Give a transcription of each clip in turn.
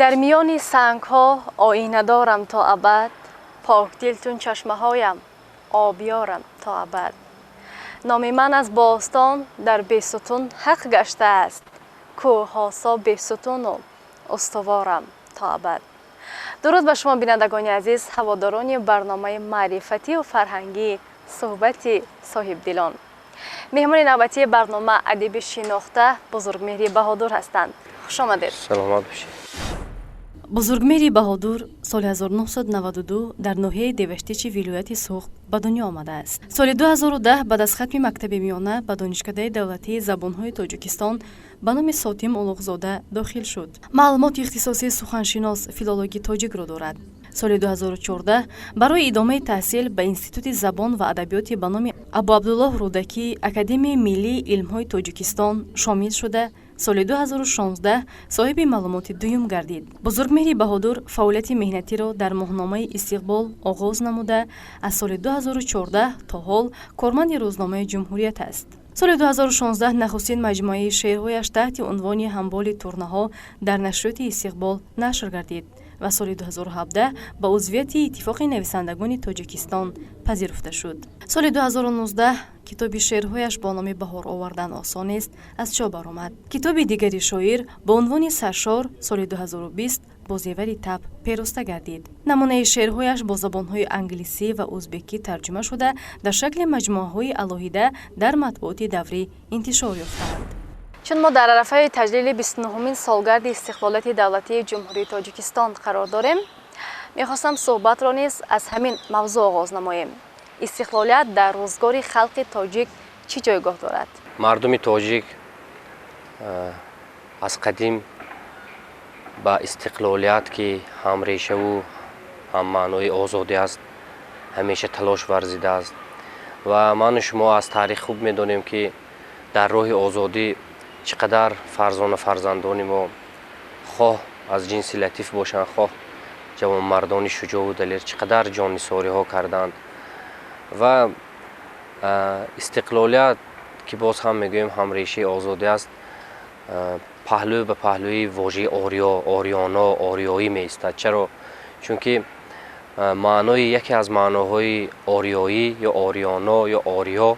Дар миёни сангҳо оина дорам то абад, покдил чун чашмаҳоям обёрам то абад. Номи ман аз бостон дар Бесутун ҳақ гаштааст, кӯҳҳосо Бесутуну устуворам то абад. Дуруд ба шумо, бинандагони азиз, ҳаводорони барномаи маърифатию фарҳангии «Суҳбати соҳибдилон». Меҳмони навбатии барнома адиби шинохта Бузургмеҳри Баҳодур ҳастанд. Хуш омадед. Саломат бошед. Бузургмеҳри Баҳодур соли 1992 дар ноҳияи Деваштичи вилояти Суғд ба дунё омадааст. Соли 2010 баъд аз хатми мактаби миёна ба Донишкадаи давлатии забонҳои Тоҷикистон ба номи Сотим Улуғзода дохил шуд. Маълумоти ихтисосии суханшинос, филологи тоҷикро дорад. Соли 2014 барои идомаи таҳсил ба Институти забон ва адабиёти ба номи Абуабдуллоҳ Рӯдакӣ, Академияи миллии илмҳои Тоҷикистон шомил шуда, соли 2016 соҳиби маълумоти дуюм гардид. Бузургмеҳри Баҳодур фаъолияти меҳнатиро дар моҳномаи «Истиқбол» оғоз намуда, аз соли 2014 то ҳол корманди рӯзномаи «Ҷумҳурият» аст. Соли 2016 нахустин маҷмӯаи шеърҳояш таҳти унвони «Ҳамболи турнаҳо» дар нашриёти «Истиқбол» нашр гардид ва соли 2017 ба узвияти Иттифоқи нависандагони Тоҷикистон пазируфта шуд. Соли 2019 китоби шеърҳояш бо номи «Баҳор овардан осон нест» аз чоп баромад. Китоби дигари шоир бо унвони «Саршор» соли 2020 бо зевари таб пероста гардид. Намунаи шеърҳояш бо забонҳои англисӣ ва узбекӣ тарҷума шуда, дар шакли маҷмӯаҳои алоҳида дар матбуоти даврӣ интишор ёфтаанд. Чун мо дар арафаи таҷлили 29-умин солгарди истиқлолияти давлатии Ҷумҳурии Тоҷикистон қарор дорем, мехостам суҳбатро низ аз ҳамин мавзӯъ оғоз намоем. Истиқлолият дар рӯзгори халқи тоҷик чӣ ҷойгоҳ дорад? Мардуми тоҷик аз қадим ба истиқлолият, ки ҳам решаву ҳам маънои озодӣ аст, ҳамеша талош варзидааст. Ва ману шумо аз таърих хуб медонем, ки дар роҳи озодӣ чӣ қадар фарзона фарзандони мо, хоҳ аз ҷинси латиф бошанд, хоҳ ҷавонмардони шуҷоъу далер, чӣ қадар ҷоннисориҳо карданд. Ва истиқлолият, ки боз ҳам мегӯем, ҳам решаи озодӣ аст, паҳлӯ ба паҳлӯи вожаи ориё, ориёно, ориёӣ меистад. Чаро? Чунки маънои яке аз маъноҳои ориёӣ ё ориёно ё ориё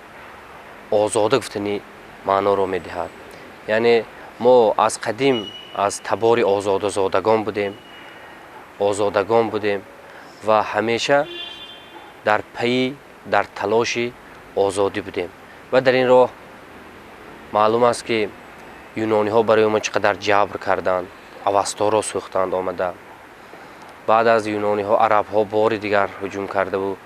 озода гуфтани маъноро медиҳад. Яъне мо аз қадим аз табори озодазодагон будем, озодагон будем ва ҳамеша дар пайи, дар талоши озодӣ будем. Ва дар ин роҳ маълум аст, ки юнониҳо барои мо чӣ қадар ҷабр карданд, Авасторо сӯхтанд омада. Баъд аз юнониҳо арабҳо бори дигар ҳуҷум кардаву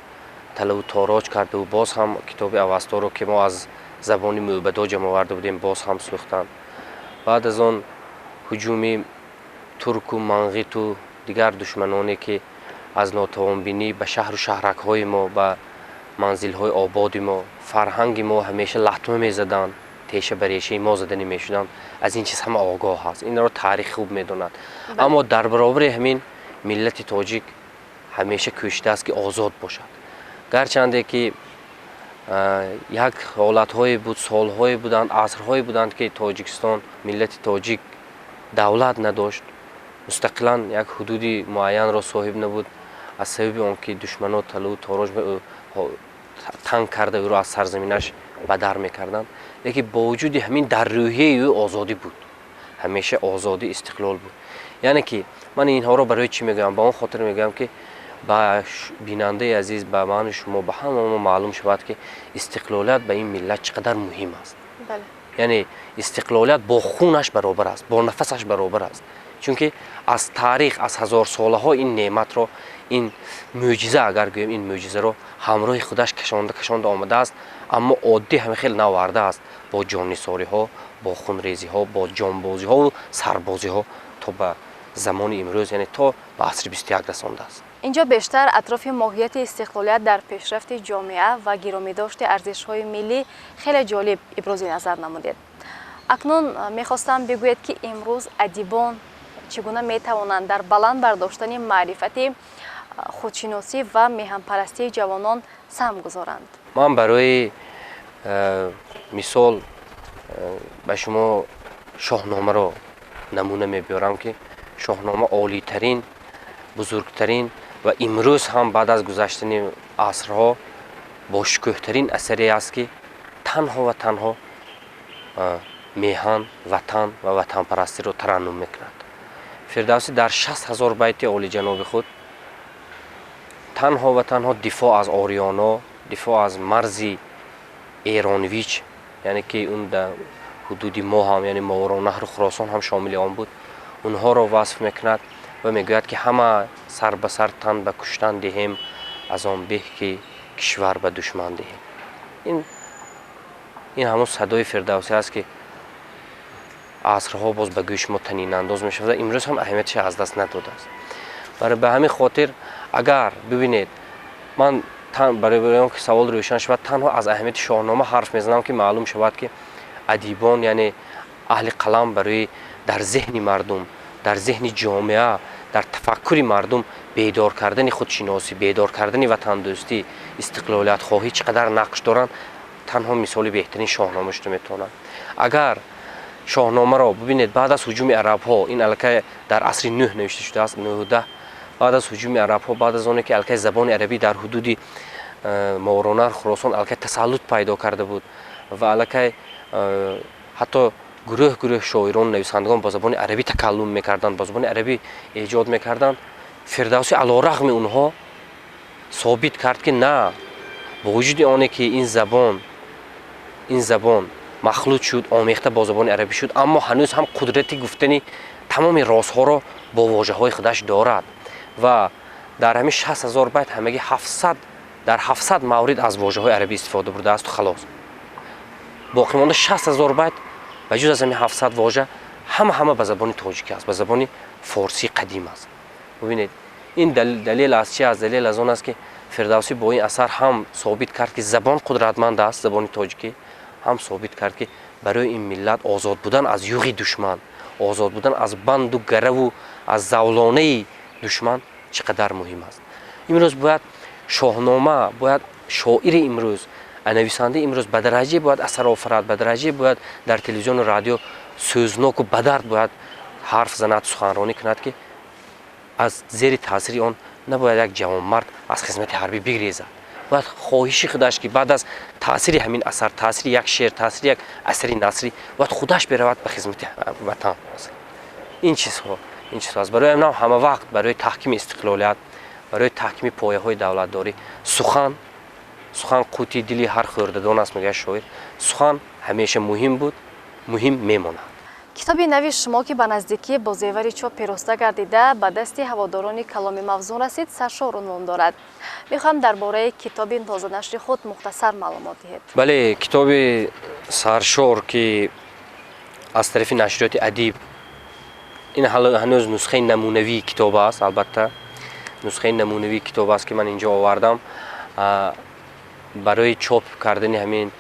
талаву тороҷ кардаву боз ҳам китоби Авасторо, ки мо аз забони мӯбадо ҷамъ оварда будем, боз ҳам сӯхтанд. Баъд аз он ҳуҷуми турку манғиту дигар душманоне, ки аз нотавонбинӣ ба шаҳру шаҳракҳои мо, ба манзилҳои ободи мо, фарҳанги мо ҳамеша латма мезаданд, теша ба решаи мо заданӣ мешуданд, аз ин чиз ҳама огоҳ ҳаст, инро таърих хуб медонад. Аммо дар баробари ҳамин миллати тоҷик ҳамеша кӯшидааст, ки озод бошад. Гарчанде ки як ҳолатҳое буд, солҳое буданд, асрҳое буданд, ки Тоҷикистон, миллати тоҷик давлат надошт, мустақилан як ҳудуди муайянро соҳиб набуд, аз сабаби он ки душмано талу тороҷ танг карда, ӯро аз сарзаминаш ба дар мекарданд. Лекин бо вуҷуди ҳамин дар рӯҳияи ӯ озодӣ буд, ҳамеша озодӣ, истиқлол буд. Яъне ки ман инҳоро барои чӣ мегӯям? Ба он хотир мегӯям, ки ба бинандаи азиз, ба ману шумо, ба ҳама мо маълум шавад, ки истиқлолият ба ин миллат чӣ қадар муҳим аст. Яъне истиқлолият бо хунаш баробар аст, бо нафасаш баробар аст, чунки аз таърих, аз ҳазорсолаҳо ин неъматро, ин мӯъҷиза, агар гӯем, ин мӯъҷизаро ҳамроҳи худаш кашонда кашонда омадааст. Аммо оддӣ ҳама хел наовардааст, бо ҷоннисориҳо, бо хунрезиҳо, бо ҷонбозиҳову сарбозиҳо то ба замони имрӯз, яъне то ба асри 21 расондааст. Инҷо бештар атрофи моҳияти истиқлолият дар пешрафти ҷомеа ва гиромидошти арзишҳои миллӣ хеле ҷолиб ибрози назар намудед. Акнун мехостам бигӯед, ки имрӯз адибон чӣ гуна метавонанд дар баланд бардоштани маърифати худшиносӣ ва меҳанпарастии ҷавонон саҳм гузоранд? Ман барои мисол ба шумо Шоҳномаро намуна мебиёрам, ки Шоҳнома олитарин, бузургтарин ва имрӯз ҳам баъд аз гузаштани асрҳо бошукӯҳтарин асаре аст, ки танҳо ва танҳо меҳан, ватан ва ватанпарастиро тараннум мекунад. Фирдавсӣ дар 60 000 байти олиҷаноби худ танҳо ва танҳо дифоъ аз ориёно, дифоъ аз марзи эронвич, яъне ки он дар ҳудуди мо ҳам, яъне Мовароуннаҳру Хуросон ҳам шомили он буд, онҳоро васф мекунад ва мегӯяд, ки ҳама сар ба сар тан ба куштан диҳем, аз он беҳ ки кишвар ба душман диҳем. Ин ҳамон садои Фирдавсӣ аст, ки асрҳо боз ба гӯши мо танинандоз мешавад, имрӯз ҳам аҳамиятша аз даст надодааст. Ба ҳамин хотир, агар бибинед, ман барои он ки савол рӯшан шавад, танҳо аз аҳамияти Шоҳнома ҳарф мезанам, ки маълум шавад, ки адибон, яъне аҳли қалам, барои дар зеҳни мардум, дар зеҳни ҷомеа, дар тафаккури мардум бедор кардани худшиносӣ, бедор кардани ватандӯстӣ, истиқлолиятхоҳӣ чӣ қадар нақш доранд, танҳо мисоли беҳтарин Шоҳнома шуда метавонад. Агар Шоҳномаро бибинед, баъд аз ҳуҷуми арабҳо, ин аллакай дар асри нӯҳ навишта шудааст, нӯҳу даҳ, баъд аз ҳуҷуми арабҳо, баъд аз оне ки аллакай забони арабӣ дар ҳудуди Мовароуннаҳр, Хуросон аллакай тасаллут пайдо карда буд ва аллакай ҳатто гурӯҳ гурӯҳ шоирону нависандагон бо забони арабӣ такаллум мекарданд, бо забони арабӣ эҷод мекарданд, Фирдавсӣ алорағми онҳо собит кард, ки на, бо вуҷуди оне ки ин забон махлут шуд, омехта бо забони арабӣ шуд, аммо ҳанӯз ҳам қудрати гуфтани тамоми розҳоро бо вожаҳои худаш дорад. Ва дар ҳамин 60 000 байт ҳамагӣ 700, дар 700 маврид аз вожаҳои арабӣ истифода бурдаасту халос. Боқимонда 60 000 байт, ба ҷуз аз ҳамин 700 вожа, ҳама ба забони тоҷикӣ аст, ба забони форсии қадим аст. Бубинед, ин далел аз чи аст? Далел аз он аст, ки Фирдавсӣ бо ин асар ҳам собит кард, ки забон қудратманд аст, забони тоҷикӣ, ҳам собит кард, ки барои ин миллат озод будан аз юғи душман, озод будан аз банду гараву аз завлонаи душман чӣ қадар муҳим аст. Имрӯз бояд Шоҳнома, бояд шоири имрӯз, нависандаи имрӯз ба дараҷае бояд асар офарад, ба дараҷае бояд дар телевизиону радио сӯзноку бадард бояд ҳарф занад, суханронӣ кунад, ки аз зери таъсири он набояд як ҷавонмард аз хизмати ҳарбӣ бигрезад. Бояд хоҳиши худаш, ки баъд аз таъсири ҳамин асар, таъсири як шеър, таъсири як асари насрӣ, бояд худаш беравад ба хизмати ватан. Ин чизҳо аст. Барои ҳамин ҳама вақт барои таҳкими истиқлолият, барои таҳкими пояҳои давлатдорӣ сухан қути дили ҳар хӯрдадон аст, мегӯяд шоир. Сухан ҳамеша муҳим буд, муҳим мемонад. Китоби нави шумо, ки ба наздикӣ бо зевари чоп пироста гардида, ба дасти ҳаводорони каломи мавзун расид, «Саршор» унвон дорад. Мехоҳам дар бораи китоби тозанашри худ мухтасар маълумот диҳед. Бале, китоби «Саршор», ки аз тарафи нашриёти «Адиб», ин ҳанӯз нусхаи намунавии китоб аст, албатта, нусхаи намунавии китоб аст, ки ман инҷо овардам. Барои чоп кардани ҳамин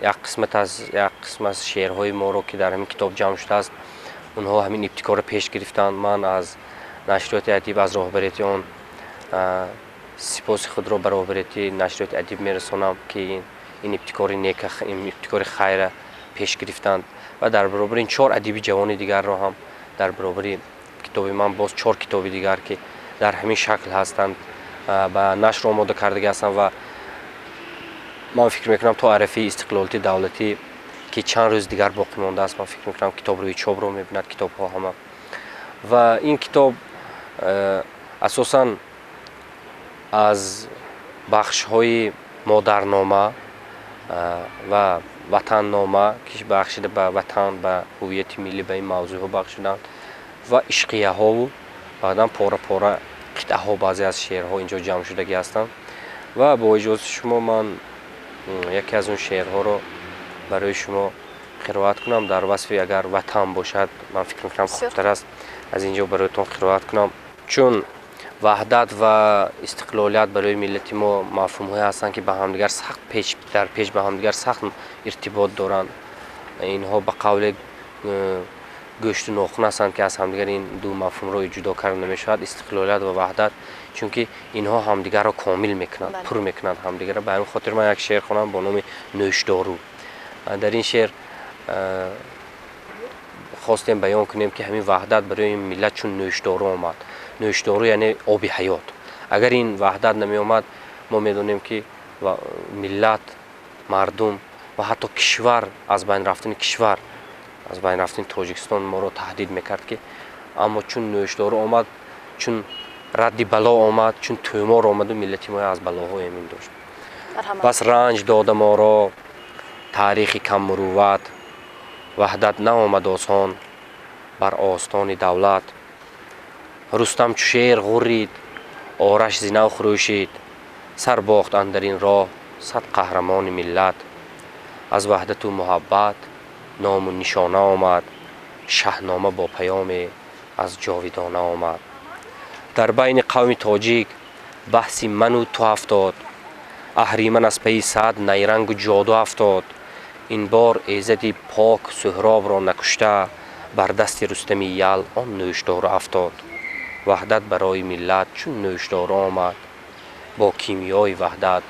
як қисм аз шеърҳои моро, ки дар ҳамин китоб ҷамъ шудааст, онҳо ҳамин ибтикорро пеш гирифтанд. Ман аз нашриёти «Адиб», аз роҳбарияти он сипоси худро ба роҳбарияти нашриёти «Адиб» мерасонам, ки ин ибтикори нека, ин ибтикори хайра пеш гирифтанд ва дар баробари ин чор адиби ҷавони дигарро ҳам, дар баробари китоби ман боз чор китоби дигар, ки дар ҳамин шакл ҳастанд, ба нашр омода кардагӣ ҳастанд. Ва ман фикр мекунам, то арафаи истиқлолияти давлатӣ, ки чанд рӯз дигар боқӣ мондааст, ман фикр мекунам, китоб рӯи чопро мебинад, китобҳо ҳама. Ва ин китоб асосан аз бахшҳои модарнома ва ватаннома, ки бахшида ба ватан, ба ҳуввияти миллӣ, ба ин мавзӯъҳо бахшиданд, ва ишқияҳову баъдан пора пора қитъаҳо, баъзе аз шеърҳо инҷо ҷамъ шудагӣ ҳастанд. Ва бо иҷозати шумо ман яке аз он шеърҳоро барои шумо қироат кунам, дар васфи агар ватан бошад, ман фикр мекунам, хубтар аст аз ин ҷо бароятон қироат кунам, чун ваҳдат ва истиқлолият барои миллати мо мафҳумҳое ҳастанд, ки ба ҳамдигар сахт печ дар печ, ба ҳамдигар сахт иртибот доранд. Инҳо ба қавле гӯшту нохун ҳастанд, ки аз ҳамдигар ин ду мафҳумро ҷудо карда намешавад, истиқлолият ва ваҳдат, чунки инҳо ҳамдигарро комил мекунанд, пур мекунанд ҳамдигарро. Ба ҳамин хотир ман як шеър хонам бо номи «Нӯшдору». Дар ин шеър Хостем баён кунем, ки ҳамин ваҳдат барои ин миллат чун нӯшдору омад. Нӯшдору яъне оби ҳаёт. Агар ин ваҳдат намеомад, мо медонем, ки миллат, мардум ва ҳатто кишвар, аз байн рафтани кишвар, аз байн рафтани Тоҷикистон моро таҳдид мекард ки. Аммо чун нӯшдору омад, чун радди бало омад, чун тӯмор омаду миллати мо аз балоҳо эмин дошт. Бас ранҷ дода моро таърихи каммурувват, ваҳдат наомад осон бар остони давлат. Рустам чу шер ғуррид, Ораш зи нав хурӯшид, сар бохт андар ин роҳ 100 қаҳрамони миллат. Аз ваҳдату муҳаббат ному нишона омад, Шаҳнома бо паёме аз ҷовидона омад. Дар байни қавми тоҷик баҳси ману ту афтод, аҳриман аз пайи сад найрангу ҷоду афтод. Ин бор эзади пок Суҳробро накушта, бар дасти Рустами ял он нӯшдору афтод. Ваҳдат барои миллат чун нӯшдору омад, бо кимиёи ваҳдат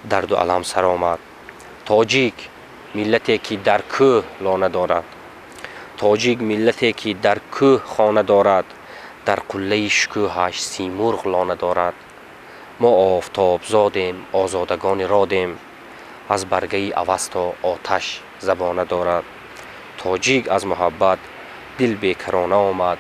дарду алам сар омад. Тоҷик миллате, ки дар кӯҳ лона дорад, тоҷик миллате, ки дар кӯҳ хона дорад, дар қуллаи шукӯҳаш Симурғ лона дорад. Мо офтобзодем, озодагони родем, аз баргаи Авасто оташ забона дорад. Тоҷик аз муҳаббат дил бекарона омад,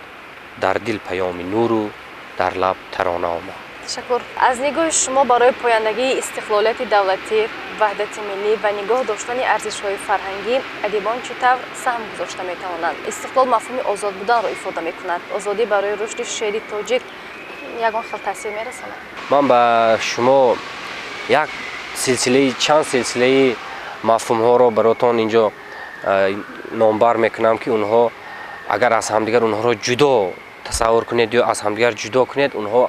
дар дил паёми нуру дар лаб тарона омад. Ташаккур. Аз нигоҳи шумо, барои пояндагии истиқлолияти давлатӣ, ваҳдати миллӣ ва нигоҳ доштани арзишҳои фарҳангӣ адибон чӣ тавр саҳм гузошта метавонанд? Истиқлол мафҳуми озод буданро ифода мекунад. Озодӣ барои рушди шеъри тоҷик ягон хел таъсир мерасонад? Ман ба шумо як силсилаи, чанд силсилаи мафҳумҳоро баротон инҷо номбар мекунам, ки онҳо агар аз ҳамдигар онҳоро ҷудо тасаввур кунед ё аз ҳамдигар ҷудо кунед, онҳо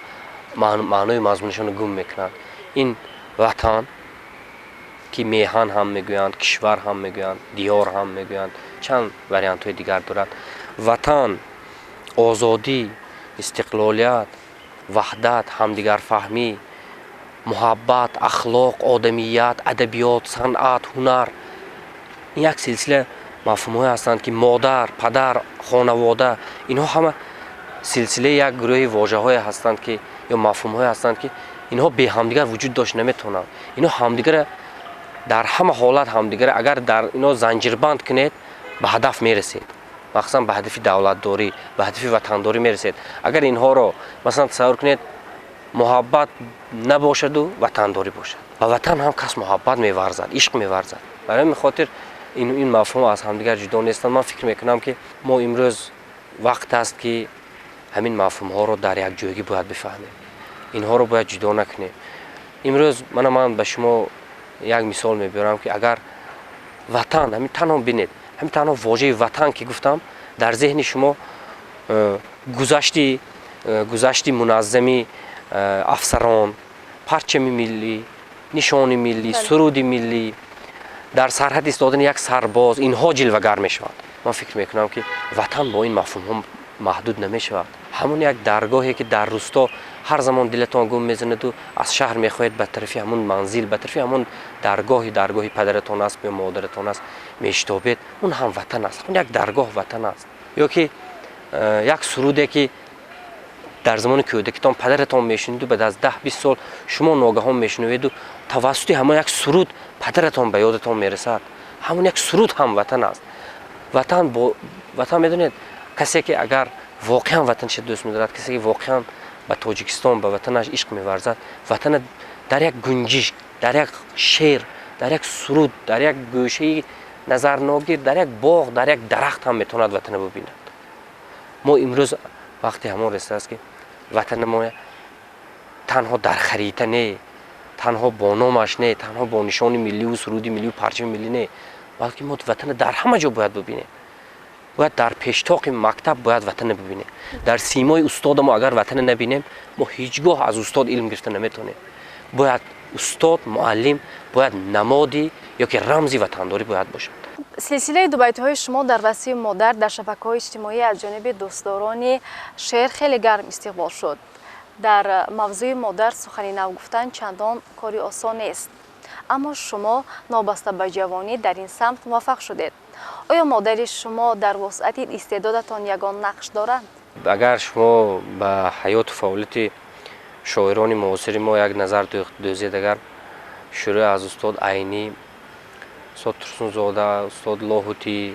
маънои мазмунашонро гум мекунанд. Ин ватан, ки меҳан ҳам мегӯянд, кишвар ҳам мегӯянд, диёр ҳам мегӯянд, чанд вариантҳои дигар дорад. Ватан, озодӣ, истиқлолият, ваҳдат, ҳамдигарфаҳмӣ, муҳаббат, ахлоқ, одамият, адабиёт, санъат, ҳунар. Ин як силсила мафҳумҳое ҳастанд, ки модар, падар, хонавода, инҳо ҳама силсилаи як гурӯҳи вожаҳое ҳастанд, ки ё мафҳумҳое ҳастанд, ки инҳо бе ҳамдигар вуҷуд дошт наметавонанд. Инҳо ҳамдигара дар ҳама ҳолат, ҳамдигара агар дар ино занҷирбанд кунед, ба ҳадаф мерасед, махсусан ба ҳадафи давлатдорӣ, ба ҳадафи ватандорӣ мерасед. Агар инҳоро, масалан, тасаввур кунед, муҳаббат набошаду ватандорӣ бошад, ба ватан ҳам кас муҳаббат меварзад, ишқ меварзад. Барои ҳамин хотир ин мафҳум аз ҳамдигар ҷудо нестанд. Ман фикр мекунам, ки мо имрӯз вақт аст, ки ҳамин мафҳумҳоро дар якҷоягӣ бояд бифаҳмем, инҳоро бояд ҷудо накунем. Имрӯз мана ман ба шумо як мисол мебиёрам, ки агар ватан, ҳамин танҳо бинед, ҳамин танҳо вожаи ватан ки гуфтам, дар зеҳни шумо гузашти муназзами афсарон, парчами миллӣ, нишони миллӣ, суруди миллӣ, дар сарҳад истодани як сарбоз, инҳо ҷилвагар мешаванд. Ман фикр мекунам, ки ватан бо ин мафҳумҳо маҳдуд намешавад. Ҳамон як даргоҳе, ки дар рӯсто ҳар замон дилатон гум мезанаду аз шаҳр мехоҳед ба тарафи ҳамон манзил, ба тарафи ҳамон даргоҳи, даргоҳи падаратон аст ё модаратон аст, мешитобед, он ҳам ватан аст. Ҳамон як даргоҳ ватан аст. Ё ки як суруде, ки дар замони кӯдакитон падаратон мешуниду, баъд аз 10-20 сол шумо ногаҳон мешунаведу тавассути ҳамон як суруд падаратон ба ёдатон мерасад, ҳамон як суруд ҳам ватан аст. Ватан бо ватан, медонед, касе ки агар воқеан ватанашро дӯст медорад, касе ки воқеан ба Тоҷикистон, ба ватанаш ишқ меварзад, ватана дар як гунҷишк, дар як шеър, дар як суруд, дар як гӯшаи назарногир, дар як боғ, дар як дарахт ҳам метавонад ватана бубинад. Мо имрӯз вақте ҳамон расидааст, ки ватана мо танҳо дар харита не, танҳо бо номаш не, танҳо бо нишони милливу суруди милливу парчами миллӣ не, балки мо ватана дар ҳама ҷо бояд бубинем. Бояд дар пештоқи мактаб бояд ватана бубинем. Дар симои устода мо агар ватана набинем, мо ҳеҷ гоҳ аз устод илм гирифта наметавонем. Бояд устод, муаллим бояд намоди ё ки рамзи ватандорӣ бояд бошад. Силсилаи дубайтиҳои шумо дар васфи модар дар шабакаҳои иҷтимоӣ аз ҷониби дӯстдорони шеър хеле гарм истиқбол шуд. Дар мавзӯи модар сухани нав гуфтан чандон кори осон нест, аммо шумо новобаста ба ҷавонӣ дар ин самт муваффақ шудед. Оё модари шумо дар вусъати истеъдодатон ягон нақш доранд? Агар шумо ба ҳаёту фаъолияти шоирони муосири мо як назар дӯзед, агар шурӯъ аз устод Айнӣ, устод Турсунзода, устод Лоҳутӣ,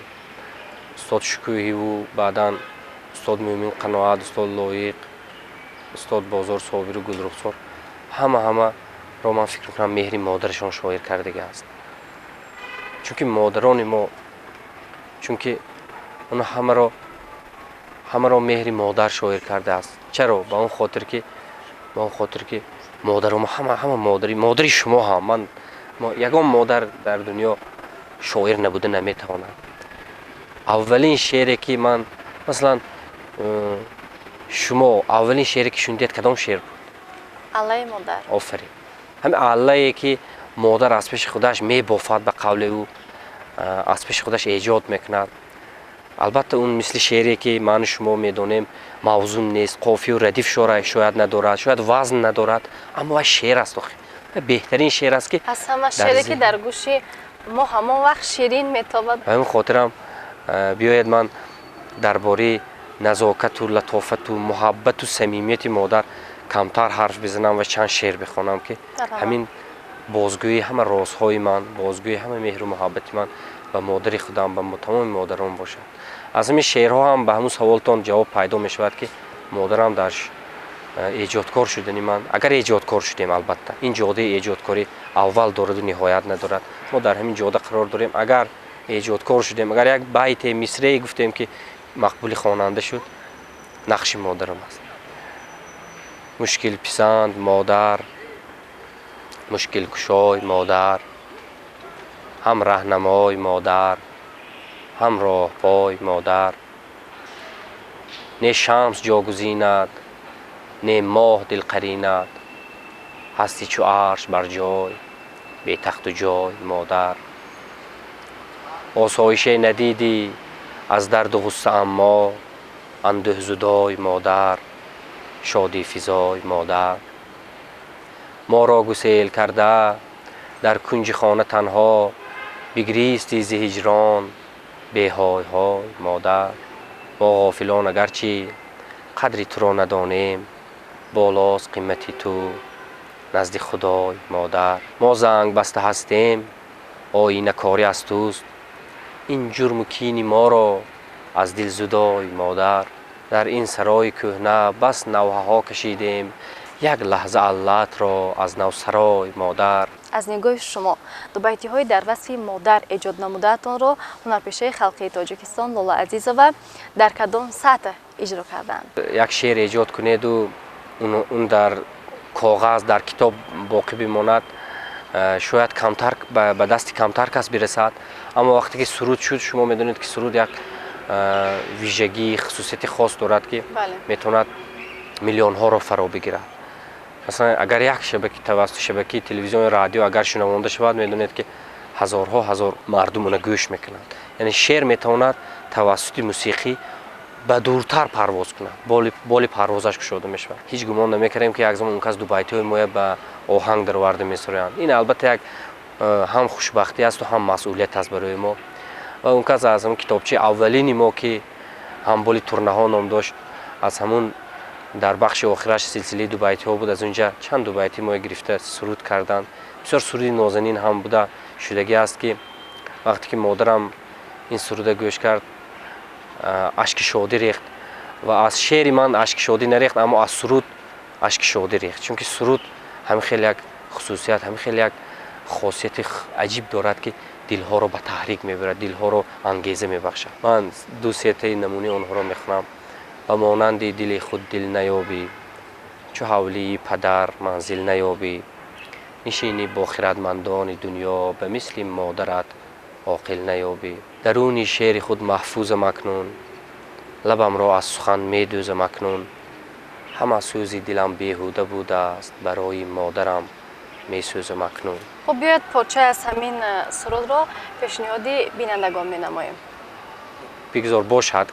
устод Шукӯҳиву баъдан устод Мӯмин Қаноат, устод Лоиқ, устод Бозор Собиру Гулрухсор, ҳама ҳамаро ман фикр мекунам, меҳри модарашон шоир кардага аст. Чунки модарони мо, чунки оно ҳамаро меҳри модар шоир кардааст. Чаро? Ба он хотир ки модаро мо ҳама модари шумо ҳам, ман ягон модар дар дунё шоир набуда наметавонад. Аввалин шеъре ки ман, масалан, шумо аввалин шеъре ки шунидед, кадом шеър буд? Аллаи модар. Офарин! Ҳамин аллае ки модар аз пеши худаш мебофад, ба қавли ӯ, аз пеши худаш эҷод мекунад. Албатта, он мисли шеъре ки ману шумо медонем, мавзун нест, қофию радиф шояд надорад, шояд вазн надорад, аммо вай шеър аст. Охи, беҳтарин шеър аст ки Аз ҳама шеъре ки дар гӯши мо ҳамон вақт ширин метобад. Ба ҳамин хотирам, биёед, ман дар бораи назокату латофату муҳаббату самимияти модар камтар ҳарф бизанам ва чанд шеър бихонам, ки ҳамин бозгӯии ҳама розҳои ман, бозгӯии ҳама меҳру муҳаббати ман ба модари худам, ба тамоми модарон бошад. Аз ҳамин шеърҳо ҳам ба ҳамун саволтон ҷавоб пайдо мешавад, ки модарам дар эҷодкор шудани ман, агар эҷодкор шудем, албатта, ин ҷодаи эҷодкорӣ аввал дораду ниҳоят надорад, мо дар ҳамин ҷода қарор дорем. Агар эҷодкор шудем, агар як байте, мисрее гуфтем, ки мақбули хонанда шуд, нақши модарам аст. Мушкилписанд модар, мушкилкушой модар, ҳам раҳнамой модар, ҳам роҳпой модар. Не шамс ҷогузинад, не моҳ дилқаринад, ҳасти чу арш бар ҷой, бетахту ҷой модар. Осоише надидӣ аз дарду ғусса, аммо андӯҳзудой модар, шодифизой модар. Моро гусел карда, дар кунҷи хона танҳо бигристӣ зи ҳиҷрон беҳой ҳой модар. Мо ғофилон агарчи қадри туро надонем, болост қимати ту назди Худой модар. Мо занг баста ҳастем, оинакорӣ аз туст, ин ҷурму кини моро аз дил зудой модар. Дар ин сарои кӯҳна бас навҳаҳо кашидем, як лаҳза аллатро аз нав сарой модар. Аз нигоҳи шумо, дубайтиҳои дар васфи модар эҷод намудаатонро ҳунарпешаи халқии Тоҷикистон Лола Азизова дар кадом сатҳ иҷро карданд? Як шеър эҷод кунеду он дар коғаз, дар китоб боқӣ бимонад, шояд камтар ба дасти камтар кас бирасад. Аммо вақте ки суруд шуд, шумо медонед, ки суруд як вижагии, хусусияти хос дорад, ки метавонад миллионҳоро фаро бигирад. Масалан, агар як шабаки, тавассути шабакаи телевизиони, радио агар шунавонда шавад, медонед, ки ҳазорҳо ҳазор мардум она гӯш мекунанд. Яъне шеър метавонад тавассути мусиқӣ ба дуртар парвоз кунад, боли парвозаш кушода мешавад. Ҳеҷ гумон намекардем, ки як замон он кас дубайтиҳои моя ба оҳанг дароварда месароянд. Ин албатта як ҳам хушбахтӣ асту ҳам масъулият аст барои мо. Ва он кас аз ҳамун китобчаи аввалини мо, ки «Ҳамболи турнаҳо» ном дошт, аз ҳамун дар бахши охираш силсилаи дубайтиҳо буд, аз он ҷа чанд дубайти моя гирифта суруд карданд. Бисёр суруди нозанин ҳам буда шудагӣ аст, ки вақте ки модарам ин суруда гӯш кард, ашки шодӣ рехт. Ва аз шеъри ман ашки шодӣ нарехт, аммо аз суруд ашки шодӣ рехт, чунки суруд ҳамин хел як хусусият, ҳамин хел як хосияти аҷиб дорад, ки дилҳоро ба таҳрик мебарад, дилҳоро ангеза мебахшад. Ман ду сетаи намунаи онҳоро мехонам. Ба монанди дили худ дил наёбӣ, чу ҳавлии падар манзил наёбӣ. Нишинӣ бо хиратмандони дунё, ба мисли модарат оқил наёбӣ. Даруни шеъри худ маҳфузам акнун, лабамро аз сухан медӯзам акнун. Ҳама сӯзи дилам беҳуда будааст, барои модарам месӯзам акнун. Хуб, биёед, порчае аз ҳамин сурудро пешниҳоди бинандагон менамоем. Бигзор бошад.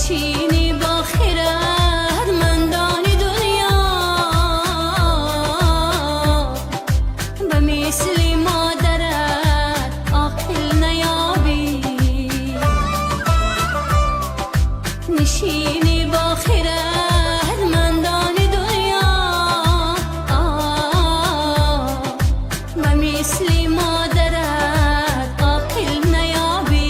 نشینی با خردمندان دنیا، به مثل مادرت عاقل نیابی. نشینی با خردمندان دنیا، به مثل مادرت عاقل نیابی.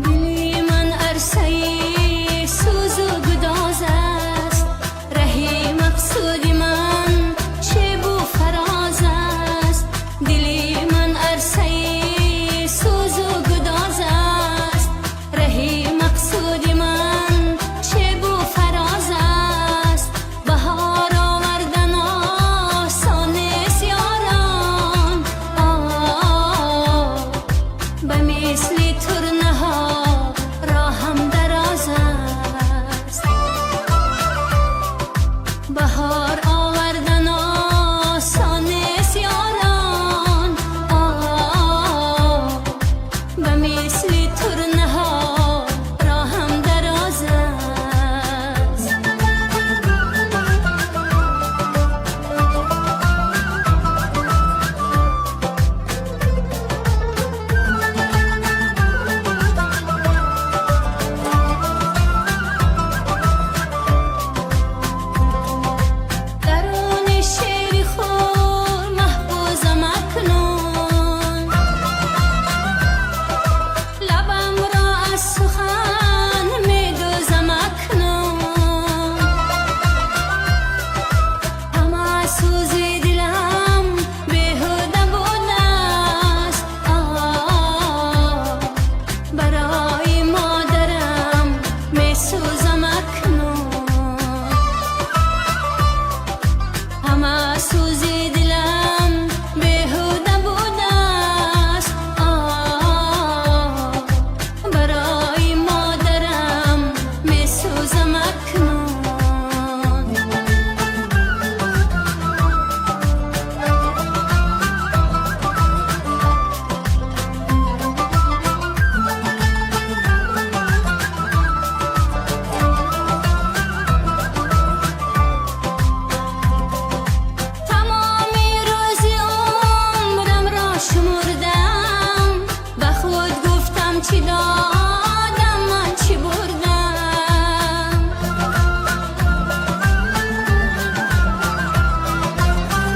دلی من عرصه سوز و گداز است، رهی مقصود من شیب و فراز است. دلی من عرصه سوز و گداز است، رهی مقصود من شیب و فراز است. بهار آوردن آسان نیست یاران، آه به مثل ترنها راهم دراز است. بهار آوردن آسان نیست یاران، آه به مثل ترنها راهم دراز است. درون شعر خود محفوظم اکنون، لبم را از سخن می دوزم اکنون. همه سوز دلم بیهوده بوده است، آه برای مادرم می سوزم اکنون. همه سوز دلم بیهوده بوده است، آه برای مادرم می سوزم اکنون. تمام روز عمرم را شمردم، به خود گفتم چی دادم من چی بردم.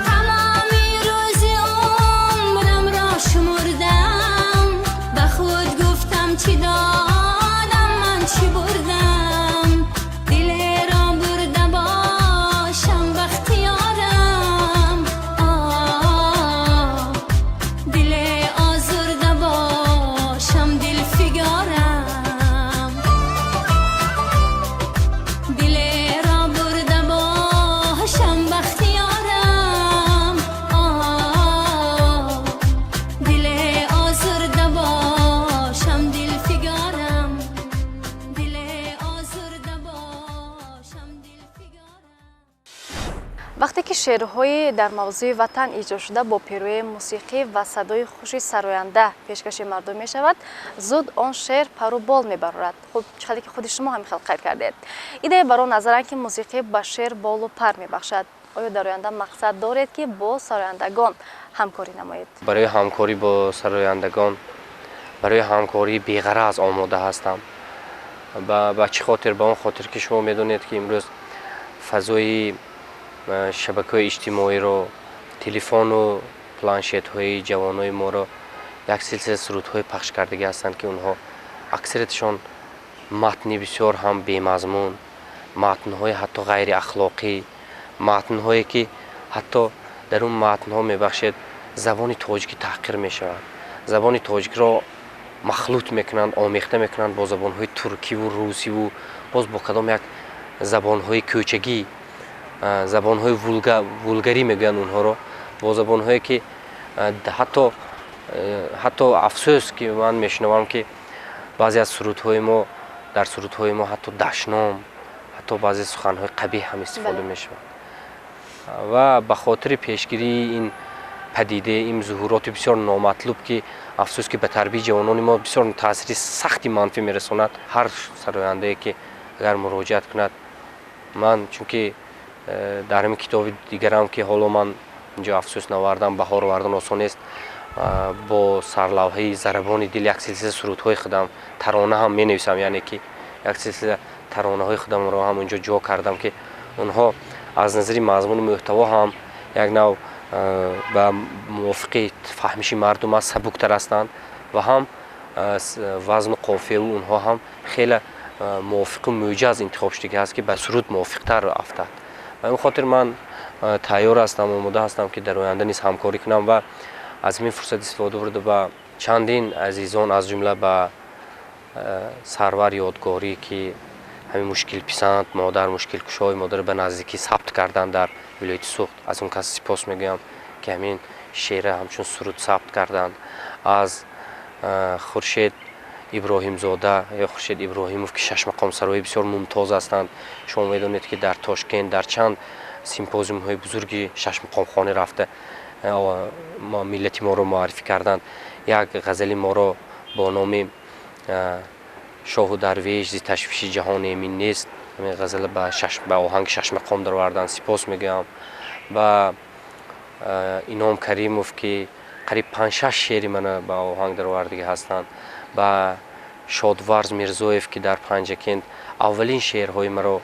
تمام روز عمرم را شمردم، به خود گفتم چی دادم من چی بردم. دل را برده باشم بختیارم، آه دل آزرده باشم دل فگارم. دل را برده باشم بختیارم، آه دل آزرده باشم دل فگارم. دل آزرده باشم دل فگارم. Вақте ки шеърҳои дар мавзӯи ватан иҷро шуда бо перӯи мусиқӣ ва садои хуши сароянда пешкаши мардум мешавад, зуд он шеър пару бол мебарорад. Хуб, чӣ қадре ки худи шумо ҳамин хел қайд кардед, идея бар он назаранд, ки мусиқӣ ба шеър болу пар мебахшад. Оё дар оянда мақсад доред, ки бо сарояндагон ҳамкорӣ намоед? Барои ҳамкорӣ бо сарояндагон, барои ҳамкории беғараз омода ҳастам. Ба чӣ хотир? Ба он хотир, ки шумо медонед, ки имрӯз фазои шабакаҳои иҷтимоиро, телефону планшетҳои ҷавонои моро як силсила сурудҳои пахшкардагӣ ҳастанд, ки онҳо аксариятшон матни бисёр ҳам бемазмун, матнҳои ҳатто ғайриахлоқӣ, матнҳое ки ҳатто дар он матнҳо, мебахшед, забони тоҷикӣ таҳқир мешавад, забони тоҷикро махлут мекунанд, омехта мекунанд бо забонҳои туркиву русиву боз бо кадом як забонҳои кӯчагӣ, забонҳои вулгарӣ мегӯянд онҳоро, бо забонҳое ки ҳатто афсӯс, ки ман мешунавам, ки Баъзе аз сурудҳои мо, дар сурудҳои мо ҳатто дашном, ҳатто баъзе суханҳои қабиҳ ҳам истифода мешавад. Ва ба хотири пешгирии ин падида, ин зуҳуроти бисёр номатлуб, ки афсӯс, ки ба тарбияи ҷавонони мо бисёр таъсири сахти манфӣ мерасонад, ҳар сарояндае ки агар муроҷиат кунад, ман чунки дар ҳамин китоби дигарам, ки ҳоло ман инҷо афсӯс навардам, баҳор овардан осон нест, бо сарлавҳаи «Зарабони дил» як силсила сурудҳои худам, тарона ҳам менависам, яъне ки як силсила таронаҳои худамро ҳам унҷо ҷо кардам, ки онҳо аз назари мазмуну мӯҳтаво ҳам як нав ба мувофиқи фаҳмиши мардум аст, сабуктар ҳастанд ва ҳам вазну қофияву онҳо ҳам хеле мувофиқу мӯҷаз интихоб шудагӣ ҳаст, ки ба суруд мувофиқтар афтад. Ба ин хотир ман тайёр ҳастам, омода ҳастам, ки дар оянда низ ҳамкорӣ кунам. Ва аз ҳамин фурсат истифода бурда, ба чандин азизон, аз ҷумла ба Сарвар Ёдгорӣ, ки ҳамин «Мушкилписанд, модар мушкилкушои модарро ба наздикӣ сабт карданд дар вилояти Суғд, аз он кас сипос мегӯям, ки ҳамин шеъра ҳамчун суруд сабт карданд, аз Хуршед Иброҳимзода ё Хуршед Иброҳимов, ки шашмақомсарои бисёр мумтоз ҳастанд. Шумо медонед, ки дар Тошкент дар чанд симпозиумҳои бузурги шашмақомхонӣ рафта, миллати моро муаррифӣ карданд. Як ғазали моро бо номи «Шоҳу дарвеш зи ташвиши ҷаҳон эмин нест», ҳамин ғазала ба оҳанги шашмақом дароварданд. Сипос мегӯям ба Ином Каримов, ки қариб панҷ-шаш шеъри мана ба оҳанг даровардагӣ ҳастанд, ба Шодварз Мирзоев, ки дар Панҷакент аввалин шеърҳои маро,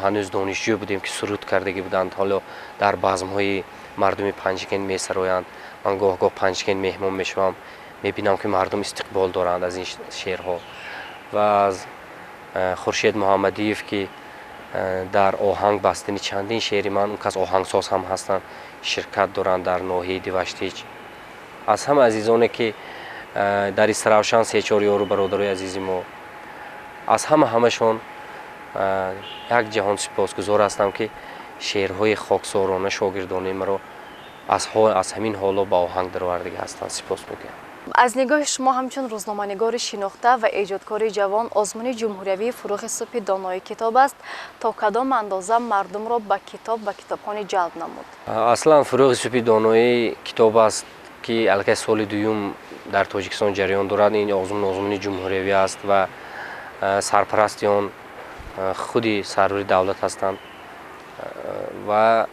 ҳанӯз донишҷӯ будем, ки суруд кардагӣ буданд, ҳоло дар базмҳои мардуми Панҷакент месароянд. Ман гоҳ-гоҳ Панҷакент меҳмон мешавам, мебинам, ки мардум истиқбол доранд аз ин шеърҳо. Ва аз Хуршед Муҳаммадиев, ки дар оҳанг бастани чандин шеъри ман, он кас оҳангсоз ҳам ҳастанд, ширкат доранд дар ноҳияи Деваштич, аз ҳама азизоне, ки дар Истаравшан се-чор ёру бародарои азизи мо, аз ҳамашон як ҷаҳон сипосгузор ҳастам, ки шеърҳои хоксорона, шогирдонаи маро аз ҳамин ҳоло ба оҳанг даровардагӣ ҳастанд. Сипос мегӯям. Аз нигоҳи шумо, ҳамчун рӯзноманигори шинохта ва эҷодкори ҷавон, озмуни ҷумҳуриявии «Фурӯғи субҳи донои китоб аст» то кадом андоза мардумро ба китоб ва китобхонӣ ҷалб намуд? Аслан «Фурӯғи субҳи донои китоб аст», ки аллакай соли дуюм дар Тоҷикистон ҷараён дорад, ин озмун озмуни ҷумҳуриявӣ аст ва сарпарасти он худи сарвари давлат ҳастанд ва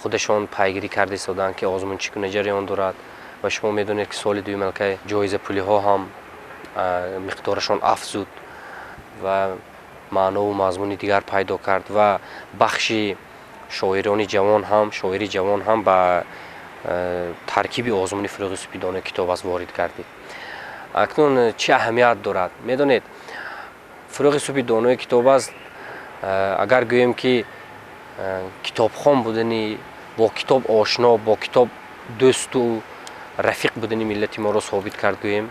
худашон пайгирӣ карда истодаанд, ки озмун чӣ гуна ҷараён дорад. Ва шумо медонед, ки соли дуюм аллакай ҷоизапулиҳо ҳам миқдорашон афзуд ва маънову мазмуни дигар пайдо кард ва бахши шоирони ҷавон ҳам, шоири ҷавон ҳам ба таркиби озмуни «Фурӯғи субҳи донои китоб аст» ворид гардид. Акнун чӣ аҳамият дорад? Медонед, «Фурӯғи субҳи донои китоб аст», агар гӯем, ки китобхон будани, бо китоб ошно, бо китоб дӯсту рафиқ будани миллати моро собит кард гӯем,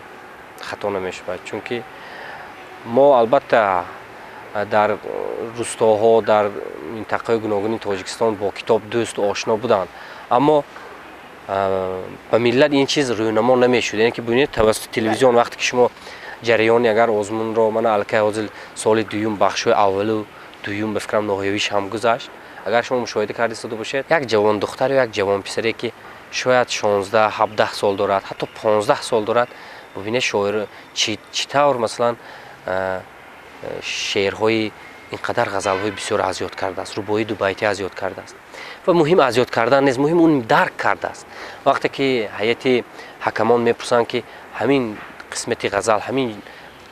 хато намешавад. Чунки мо албатта дар рустоҳо, дар минтақаҳои гуногуни Тоҷикистон бо китоб дӯсту ошно буданд, аммо ба миллат ин чиз рӯйнамо намешуд. Яъне ки бубинед, тавассути телевизион вақте ки шумо ҷараёни агар озмунро, мана аллакай ҳозир соли дуюм, бахшҳои аввалу дуюм, ба фикрам, ноҳиявиш ҳам гузашт, агар шумо мушоҳида карда истода бошед, як ҷавондухтар ё як ҷавонписаре, ки шояд 16, 17 сол дорад, ҳатто 15 сол дорад, бубинед, шоир чӣ тавр, масалан, шеърҳои ин қадар, ғазалҳои бисёр аз ёд кардааст, рубоии дубайтӣ аз ёд кардааст. Ва муҳим аз ёд кардан нест, муҳим он дарк кардааст. Вақте ки ҳайати ҳакамон мепурсанд, ки ҳамин қисмати ғазал, ҳамин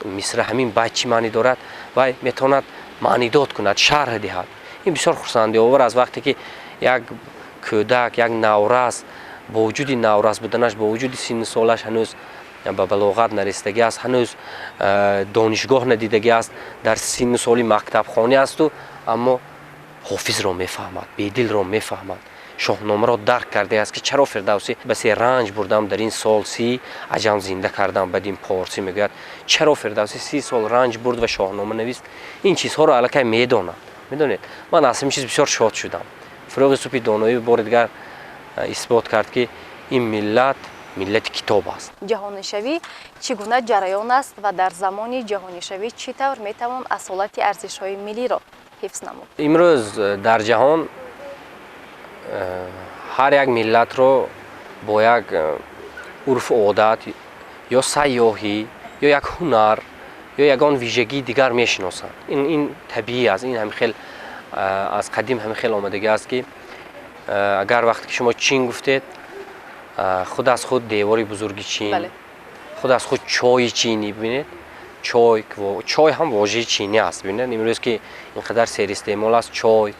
мисра, ҳамин байт чӣ маънӣ дорад, вай метавонад маънидод кунад, шарҳ диҳад. Ин бисёр хурсандиовар аст, вақте ки як кӯдак, як наврас, бо вуҷуди наврас буданаш, бо вуҷуди синну солаш ҳанӯз ба балоғат нарасидагӣ аст, ҳанӯз донишгоҳ надидагӣ аст, дар синну соли мактабхонӣ асту, аммо Ҳофизро мефаҳмад, Бедилро мефаҳмад, Шоҳномаро дарк кардааст, ки чаро Фирдавсӣ «басе ранҷ бурдам дар ин сол 30, аҷам зинда кардам бадин порсӣ» мегӯяд, чаро Фирдавсӣ 30 сол ранҷ бурд ва Шоҳнома навист. Ин чизҳоро аллакай медонад. Медонед, ман аз ҳамин чиз бисёр шод шудам. «Фурӯғи субҳи доноӣ» бори дигар исбот кард, ки ин миллат Миллати китоб аст. Ҷаҳонишавӣ чӣ гуна ҷараён аст ва дар замони ҷаҳонишавӣ чӣ тавр метавон асолати арзишҳои миллиро ҳифз намуд? Имрӯз дар ҷаҳон ҳар як миллатро бо як урфу одат ё сайёҳӣ ё як ҳунар ё ягон вижагии дигар мешиносанд. Ин табиӣ аст, ин ҳамин хел аз қадим ҳамин хел омадагӣ аст, ки агар вақте ки шумо Чин гуфтед, худ аз худ девори бузурги Чин, худ аз худ чойи чинӣ. Бибинед, чой, чой ҳам вожаи чинӣ аст. Бибинед, имрӯз ки ин қадар серистеъмол аст чой,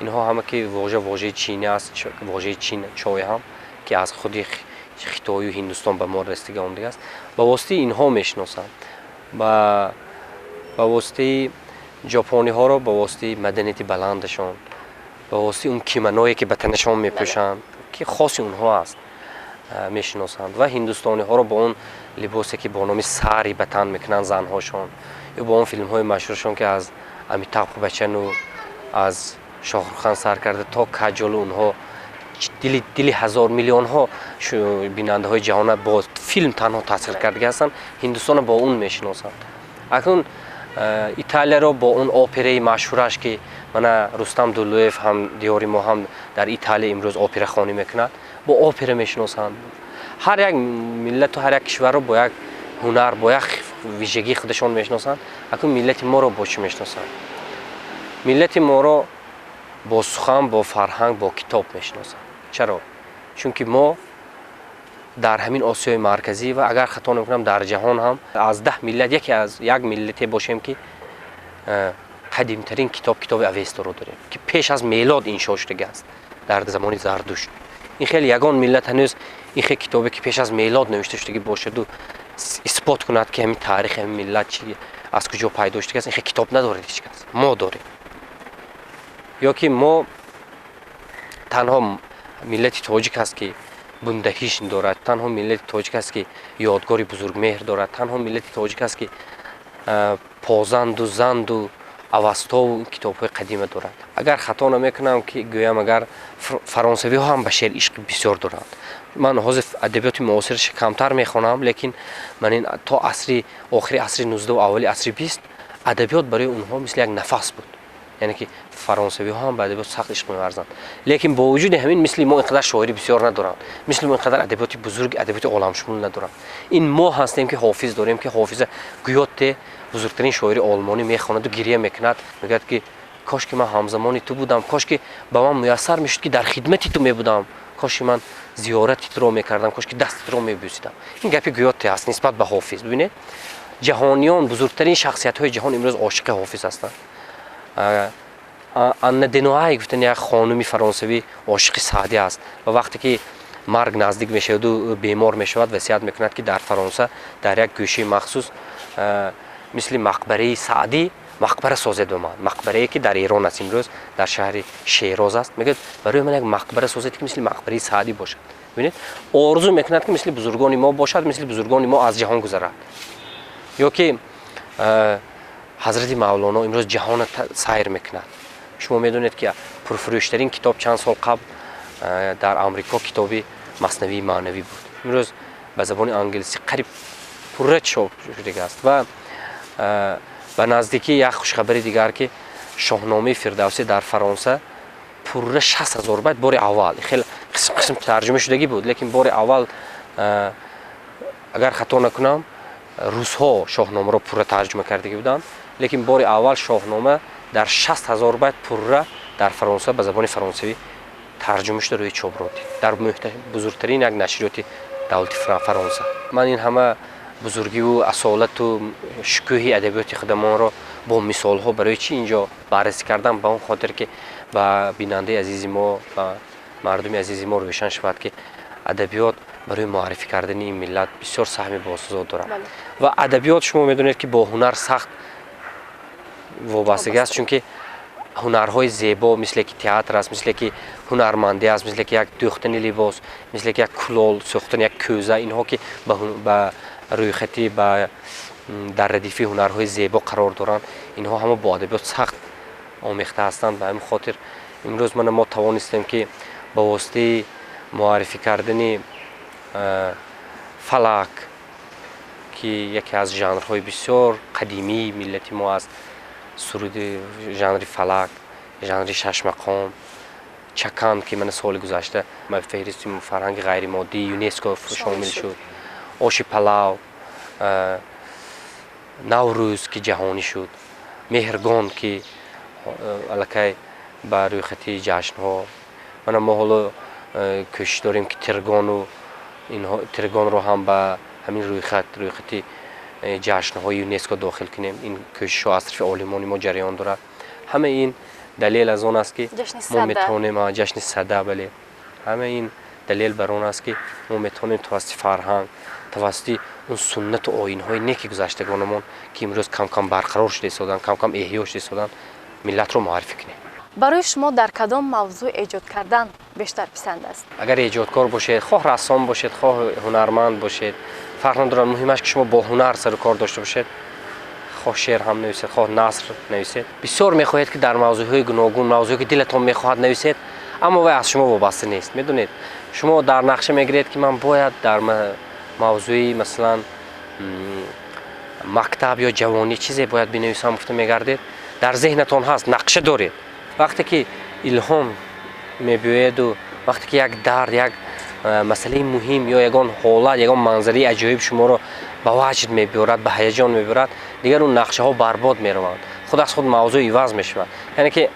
инҳо ҳама ки вожа вожаи чинӣ аст. Вожаи чин, чой ҳам ки аз худи Хитою Ҳиндустон ба мо расида омадага аст. Ба воситаи инҳо мешиносанд. Ба воситаи ҷопониҳоро, ба воситаи маданияти баландашон, ба воситаи он кимоное ки ба танашон мепӯшанд, ки хоси онҳо аст, мешиносанд. Ва ҳиндустониҳоро бо он либосе ки бо номи сари ба тан мекунанд занҳошон, ё бо он филмҳои машҳурашон, ки аз Амитабх Бачану аз Шоҳрухан сар карда то Каҷолу, онҳо дили ҳазор миллионҳо бинандаҳои ҷаҳона бо филм танҳо таъсир кардагӣ ҳастанд. Ҳиндустонро бо он мешиносанд. Акнун Италияро бо он операи машҳураш, ки мана Рустам Дуллуев ҳам диёри мо ҳам дар Италия имрӯз операхонӣ мекунад, бо опера мешиносанд. Ҳар як миллату ҳар як кишварро бо як ҳунар, бо як вижагии худашон мешиносанд. Акнун миллати моро бо чӣ мешиносанд? Миллати моро бо сухан, бо фарҳанг, бо китоб мешиносанд. Чаро? Чунки мо дар ҳамин Осиёи Марказӣ ва агар хато намекунам, дар ҷаҳон ҳам аз 10 миллат яке аз як миллате бошем, ки қадимтарин китоб, китоби Авесторо дорем, ки пеш аз мелод иншо шудага аст, дар замони Зардушт. Ин хеле ягон миллат ҳанӯз ин хел китобе ки пеш аз мелод навишта шудагӣ бошаду исбот кунад, ки ҳамин таърихи ҳамин миллат чи аз куҷо пайдо шудагааст, ин хел китоб надоред ҳеҷ кас. Мо дорем. Ё ки мо танҳо миллати тоҷик аст, ки Бундаҳишн дорад, танҳо миллати тоҷик аст, ки ёдгори Бузургмеҳр дорад, танҳо миллати тоҷик аст, ки Позанду Занду Авастову китобҳои қадима дорад. Агар хато намекунам, ки гӯям, агар фаронсавиҳо ҳам ба шеър ишқи бисёр доранд. Ман ҳозир адабиёти муосираш камтар мехонам, лекин ман ин то асри охири асри 19 аввали асри 20 адабиёт барои онҳо мисли як нафас буд. Яъне ки фаронсавиҳо ҳам ба адабиёт сахт ишқ меварзанд, лекин бо вуҷуди ҳамин мисли мо ин қадар шоири бисёр надоранд, мисли мо ин қадар адабиёти бузург, адабиёти оламшумул надоранд. Ин мо ҳастем, ки Ҳофиз дорем, ки Ҳофиза Гӯёте, бузургтарин шоири олмонӣ, мехонаду гирия мекунад, мегӯяд, ки кош ки ман ҳамзамони ту будам, кош ки ба ман муяссар мешуд, ки дар хидмати ту мебудам, кош ки ман зиёрати туро мекардам, кош ки дасти туро мебӯсидам. Ин гапи Гӯёте аст нисбат ба Ҳофиз. Бибинед, ҷаҳониён, бузургтарин шахсиятҳои ҷаҳон имрӯз ошиқи Ҳофиз ҳастанд. Анна Денуай гуфтани як хонуми фаронсавӣ ошиқи Саъдӣ аст ва вақте ки марг наздик мешаваду бемор мешавад, васият мекунад, ки дар Фаронса дар як гӯшаи махсус мисли мақбараи Саъдӣ мақбара созед ба ман. Мақбарае ки дар Эрон аст, имрӯз дар шаҳри Шероз аст. Мегӯяд, барои ман як мақбара созед, ки мисли мақбараи Саъдӣ бошад. Бибинед, орзу мекунад, ки мисли бузургони мо бошад, мисли бузургони мо аз ҷаҳон гузарад. Ё ки Ҳазрати Мавлоно имрӯз ҷаҳонро сайр мекунад. Шумо медонед, ки пурфурӯштарин китоб чанд сол қабл дар Амрико китоби Маснавии маънавӣ буд. Имрӯз ба забони англисӣ қариб пурра чоп шудага аст. Ва ба наздикӣ як хушхабари дигар, ки Шоҳномаи Фирдавсӣ дар Фаронса пурра 60 000 байт бори аввал, хеле қисм қисм тарҷума шудагӣ буд, лекин бори аввал, агар хато накунам, русҳо Шоҳномаро пурра тарҷума кардагӣ буданд, лекин бори аввал Шоҳнома дар 60 000 байт пурра дар Фаронса ба забони фаронсавӣ тарҷума шуда рӯи чоп дид дар бузургтарин як нашриёти давлати Фаронса. Ман ин ҳама бузургиву асолату шукӯҳи адабиёти худамонро бо мисолҳо барои чӣ инҷо баррасӣ кардам? Ба он хотир, ки ба бинандаи азизи мо, ба мардуми азизи мо рӯшан шавад, ки адабиёт барои муаррифӣ кардани ин миллат бисёр саҳми босазо дорад. Ва адабиёт, шумо медонед, ки бо ҳунар сахт вобастагӣ аст, чунки ҳунарҳои зебо, мисле ки театр аст, мисле ки ҳунармандӣ аст, мисле ки як дӯхтани либос, мисле ки як кулол сӯхтани як кӯза, инҳо ки ба рӯйхати ба дар радифи ҳунарҳои зебо қарор доранд, инҳо ҳама бо адабиёт сахт омехта ҳастанд. Ба ҳамин хотир имрӯз мана мо тавонистем, ки ба воситаи муаррифӣ кардани Фалак, ки яке аз жанрҳои бисёр қадимии миллати мо аст, суруди жанри фалак, жанри шашмақом, чакан, ки мана соли гузашта ба феҳристи фарҳанги ғайримоддии ЮНЕСКО шомил шуд, оши палав, Наврӯз, ки ҷаҳонӣ шуд, Меҳргон, ки аллакай ба рӯйхати ҷашнҳо. Мана мо ҳоло кӯшиш дорем, ки Тиргону Тиргонро ҳам ба ҳамин рӯйхати ҷашнҳои ЮНЕСКО дохил кунем. Ин кӯшишҳо аз тарафи олимони мо ҷараён дорад. Ҳамаи ин далел аз он аст, ки мо метавонем, ҷашни Сада, бале, ҳамаи ин далел бар он аст, ки мо метавонем тавассути фарҳанг, тавассути он суннату оинҳои неки гузаштагонамон, ки имрӯз кам-кам барқарор шуда истоданд, кам-кам эҳё шуда истоданд, миллатро муаррифӣ кунем. Барои шумо дар кадом мавзӯъ эҷод кардан бештар писанд аст? Агар эҷодкор бошед, хоҳ рассом бошед, хоҳ ҳунарманд бошед, фарқ надорад, муҳимаш, ки шумо бо ҳунар сару кор дошта бошед, хоҳ шеър ҳам нависед, хоҳ наср нависед, бисёр мехоҳед, ки дар мавзӯъҳои гуногун, мавзӯе ки дилатон мехоҳад, нависед, аммо вай аз шумо вобаста нест. Медонед, шумо дар нақша мегиред, ки ман бояд дар мавзӯи, масалан, мактаб ё ҷавонӣ чизе бояд бинависам, гуфта мегардед, дар зеҳнатон ҳаст, нақша доред. Вақте ки илҳом мебиёяду вақте ки як дард, як масъалаи муҳим ё ягон ҳолат, ягон манзараи аҷоиб шуморо ба ваҷд мебиёрад, ба ҳаяҷон мебиёрад, дигар он нақшаҳо барбод мераванд, худ аз худ мавзӯъ иваз мешавад. Яъне ки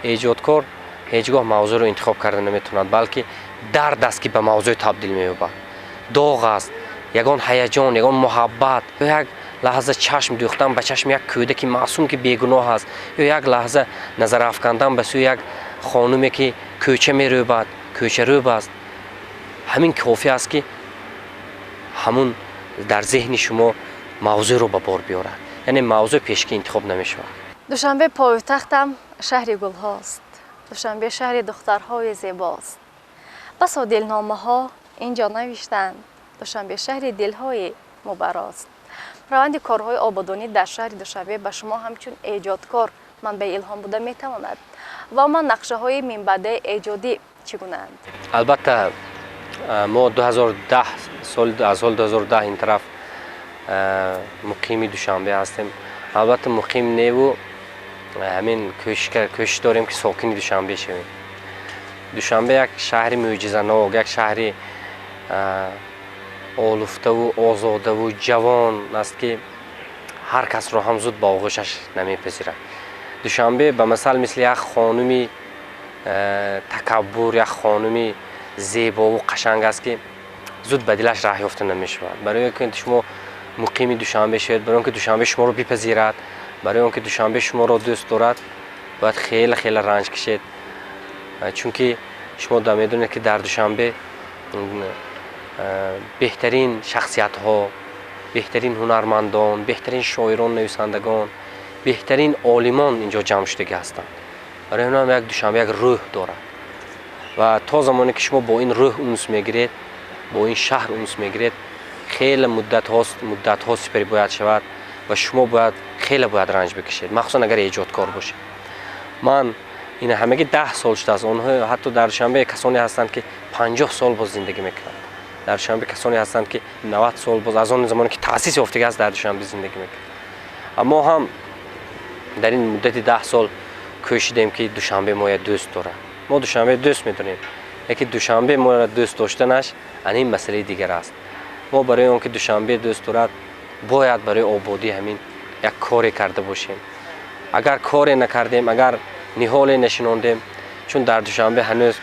эҷодкор ҳеҷ гоҳ мавзӯъро интихоб карда наметавонад, балки дард аст, ки ба мавзӯъ табдил меёбад, доғ аст, ягон ҳаяҷон, ягон муҳаббат ё як лаҳза чашм дӯхтан ба чашми як кӯдаки маъсум, ки бегуноҳ аст, ё як лаҳза назар афкандан ба сӯи як хонуме, ки кӯча мерӯбад, кӯчарӯб аст, ҳамин кофӣ аст, ки ҳамун дар зеҳни шумо мавзӯъро ба бор биёрад. Яъне мавзӯъ пешкӣ интихоб намешавад. Душанбе пойтахтам, шаҳри гулҳост, Душанбе шаҳри духтарҳои зебост, басо дилномаҳо ин ҷо навиштанд, Душанбе шаҳри дилҳои мубарост. Раванди корҳои ободонӣ дар шаҳри Душанбе ба шумо ҳамчун эҷодкор манбаи илҳом буда метавонад ва умуман нақшаҳои минбаъдаи эҷодӣ чӣ гунаанд? Албатта, мо 2010 сол, аз соли 2010 ин тараф муқими Душанбе ҳастем. Албатта, муқим неву, ҳамин кӯшиш дорем, ки сокини Душанбе шавем. Душанбе як шаҳри мӯъҷизанок, як шаҳри олуфтаву озодаву ҷавон аст, ки ҳар касро ҳам зуд ба оғӯшаш намепазирад. Душанбе ба масал мисли як хонуми такаббур, як хонуми зебову қашанг аст, ки зуд ба дилаш раҳ ёфта намешавад. Барои он ки шумо муқими Душанбе шавед, барои он ки Душанбе шуморо бипазирад, барои он ки Душанбе шуморо дӯст дорад, бояд хеле хеле ранҷ кашед, чунки шумо медонед, ки дар Душанбе беҳтарин шахсиятҳо, беҳтарин ҳунармандон, беҳтарин шоирон, нависандагон, беҳтарин олимон инҷо ҷамъ шудагӣ ҳастанд. Барои ҳамин як Душанбе як рӯҳ дорад ва то замоне ки шумо бо ин рӯҳ унс мегиред, бо ин шаҳр унс мегиред, хеле муддатҳо сипарӣ бояд шавад ва шумо бояд хеле бояд ранҷ бикашед, махсусан агар эҷодкор бошед. Ман ин ҳамагӣ 10 сол шудааст. Онҳо ҳатто дар Душанбе касоне ҳастанд, ки 50 сол боз зиндагӣ мекунанд. Дар Душанбе касоне ҳастанд, ки 90 сол боз, аз он замоне ки таъсис ёфтага аст, дар Душанбе зиндагӣ мекунанд. Аммо ҳам дар ин муддати 10 сол кӯшидем, ки Душанбе моя дӯст дорад. Мо Душанбе дӯст медорем, лекин Душанбе моро дӯст доштанаш ана ин масъалаи дигар аст. Мо барои он ки Душанбе дӯст дорад, бояд барои ободии ҳамин як коре карда бошем. Агар коре накардем, агар ниҳоле нашинондем, чун дар Душанбе ҳанӯз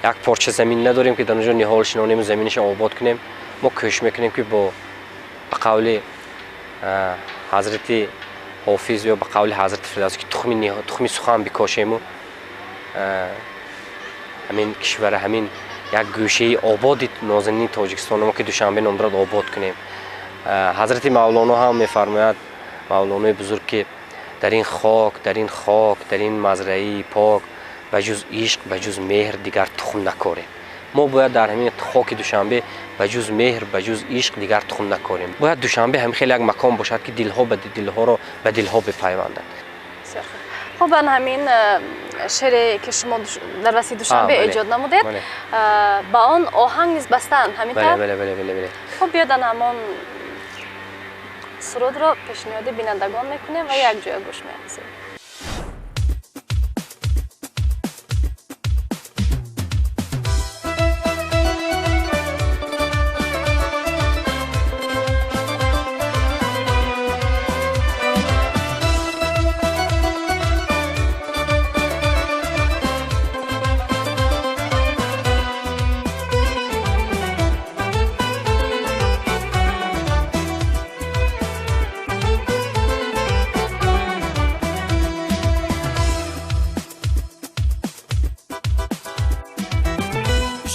як порча замин надорем, ки дар онҷо ниҳол шинонему заминашро обод кунем. Мо кӯшиш мекунем, ки бо ба қавли ҳазрати Ҳофиз ё ба қавли ҳазрати Фирдавсӣ, ки тухми сухан бикошему ҳамин кишвара, ҳамин як гӯшаи ободи нозанини Тоҷикистоно, ки Душанбе ном дорад, обод кунем. Ҳазрати Мавлоно ҳам мефармояд, Мавлонои бузург, ки дар ин хок, дар ин хок, дар ин мазраи пок ба ҷуз ишқ, ба ҷуз меҳр дигар тухм накорем. Мо бояд дар ҳамин хоки Душанбе ба ҷуз меҳр, ба ҷуз ишқ дигар тухм накорем. Бояд Душанбе ҳамин хеле як макон бошад, ки дилҳо ба дилҳоро ба дилҳо бипайвандад. Хуб, ан ҳамин. Шеъре ки шумо дар васфи Душанбе эҷод намудед, ба он оҳанг низ бастанд, ҳамин тавр? Бале. Хуб, биёдан ҳамон сурудро пешниҳоди бинандагон мекунем ва якҷоя гӯш меандозем.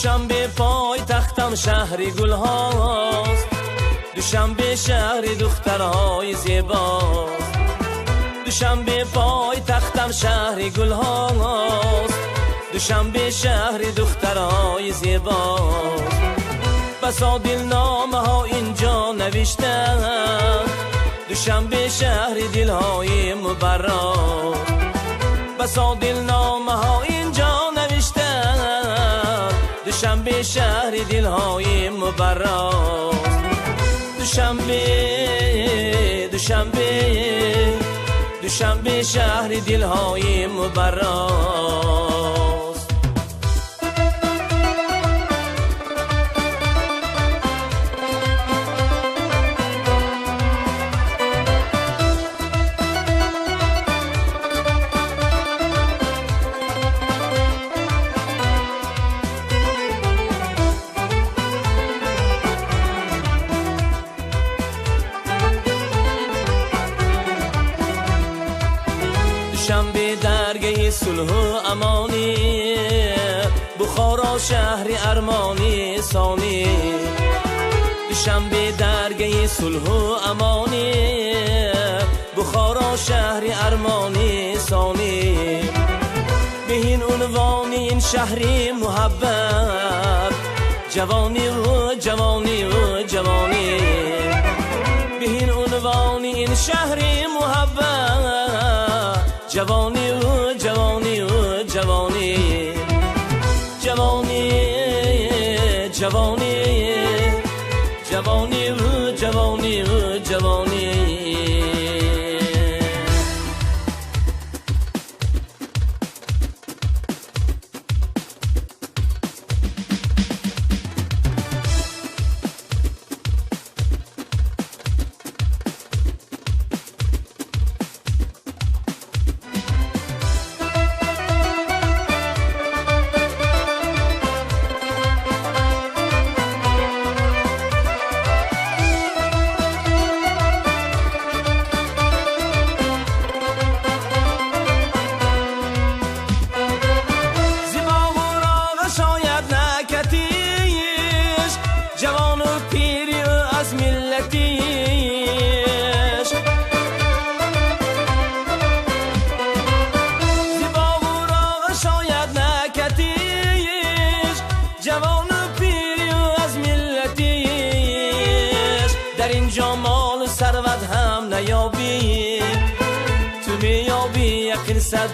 Душанбе пойтахтам шаҳри гулҳост, Душанбе шаҳри духтарҳои зебост. Душанбе пойтахтам шаҳри гулҳост, Душанбе шаҳри духтарҳои зебост. Басо дилномаҳо инҷо навиштанд, Душанбе шаҳри дилҳои мубаррост. Басо дилномаҳо инҷо навиштанд, Душанбе шаҳри дилҳои мубаррост. Душанбе, Душанбе, Душанбе шаҳри дилҳои мубаррост. Душанбе даргаи сулҳу амонӣ, Бухоро шаҳри армони сонӣ. Душанбе даргаи сулҳу амонӣ, Бухоро шаҳри армони сонӣ. Беҳин унвони ин шаҳри муҳаббат, ҷавониву ҷавониву ҷавонӣ. Беҳин унвони ин шаҳри муҳаббат, ҷавониву ҷавониву ҷавонӣ. Ҷавонӣ, ҷавонӣ, ҷавониву ҷавониву ҷавонӣ.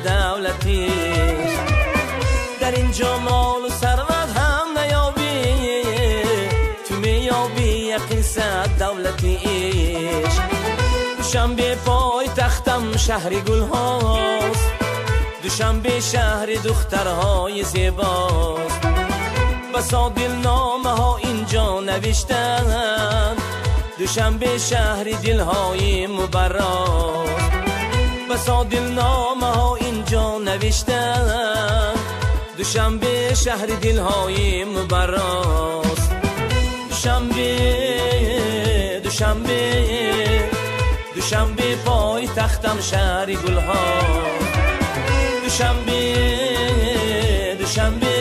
Давлатиш дар инҷо молу сарват ҳам наёбӣ, ту меёбӣ яқин сад давлатиш. Душанбе пойтахтам шаҳри гулҳост, Душанбе шаҳри духтарҳои зебост. Басо дилномаҳо инҷо навиштанд, Душанбе шаҳри дилҳои мубаррост. Басо дилномаҳо инҷо навиштанд, Душанбе шаҳри дилҳои мубаррост. Душанбе, Душанбе, Душанбе пойтахтам шаҳри гулҳо. Душанбе, Душанбе,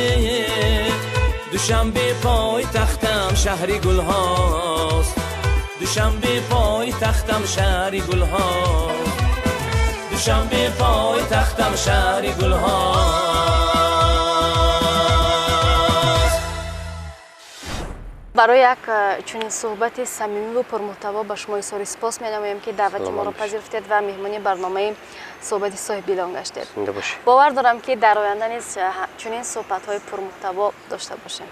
Душанбе пойтахтам шаҳри гулҳост. Душанбе пойтахтам шаҳри гулҳост. Душанбе пойтахтам шаҳри гулҳост. Барои як чунин суҳбати самимиву пурмуҳтаво ба шумо изҳори сипос менамоем, ки даъвати моро пазируфтед ва меҳмони барномаи «Суҳбати соҳибдилон» гаштед. Бовар дорам, ки дар оянда низ чунин суҳбатҳои пурмуҳтаво дошта бошем.